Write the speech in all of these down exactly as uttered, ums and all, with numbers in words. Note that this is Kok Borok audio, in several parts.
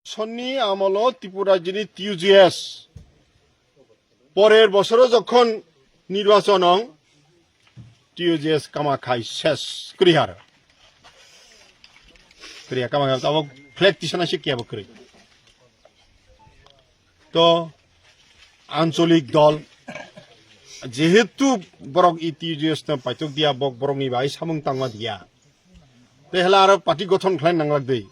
Sonni amolo Tripura jini T U J S. Porer bosoro jokhon nirbachon ong, T U J S kama khai ses kwrwi har. Kwrwi kama khai abo flag tisana se kebo kwrwi. To ancholik dol jehetu borok i T U J S no paitok dia, bok borokni bai samung tangma dia. Te hela aro party gothon khlai nanglak dei.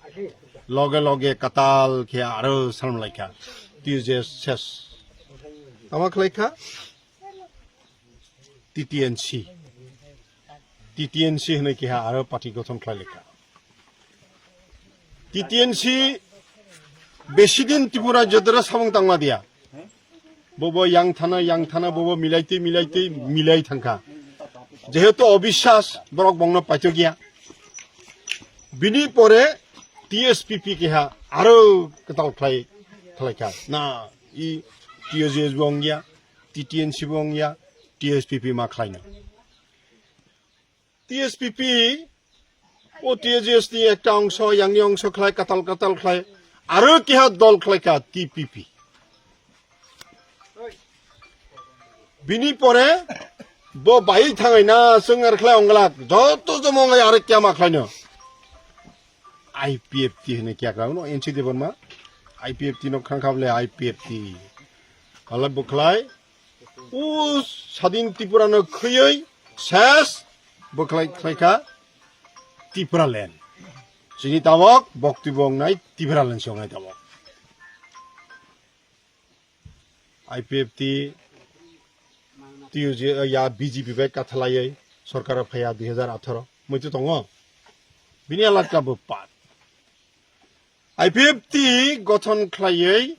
Loge loge katal khe aro salm laikha. T U J S ses. Tama khlai kha? T T N C. T T N C hwnwi keha aro party gothon khlai laikha. T T N C besidin Tripura jodora samung tangma dia. Bobo yang thana, yang thana, bobo milaitwi, milaitwi, milai thangkha. Jehetu obiswas borok bongno paitogya. Bini pore T S P P keha aro kwtal khlai, khlaikha. Na, i T O J S bo wngya, T T N C bo wngya, T S P P ma khlaina. T S P P, o T S G S ni ekta ongso, yangni ongso khlai, katal katal khlai, aro keha dol khlai kha T P P. Bini pore bo bai thangai na swngar khlai onglak, joto jomo ngai aro kya ma khlai no. I P F T hwnwi kya kra no, N C Debbarma, I P F T no khang kha bole I P F T. Hala bo khlai, O sadin Tripura no khuyui ses bwkhlai khlai kha Tripura land. Chini tabok bokti bo wngnai Tripura land se wngnai tabok. I P F T, T U J, ya B J P bai kathalaiwi sorkar o phaiya dui hajar atharo. Muitu tongo. Bini alaka bo pat. I P F T gothon khlaiwi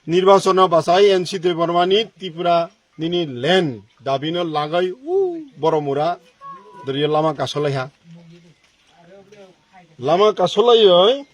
nirbachon o bachai N C Debbarma ni Tripura nini land dabi no lagwi u Boromura doriyo lama kasolai ha. Lama kasolaiwi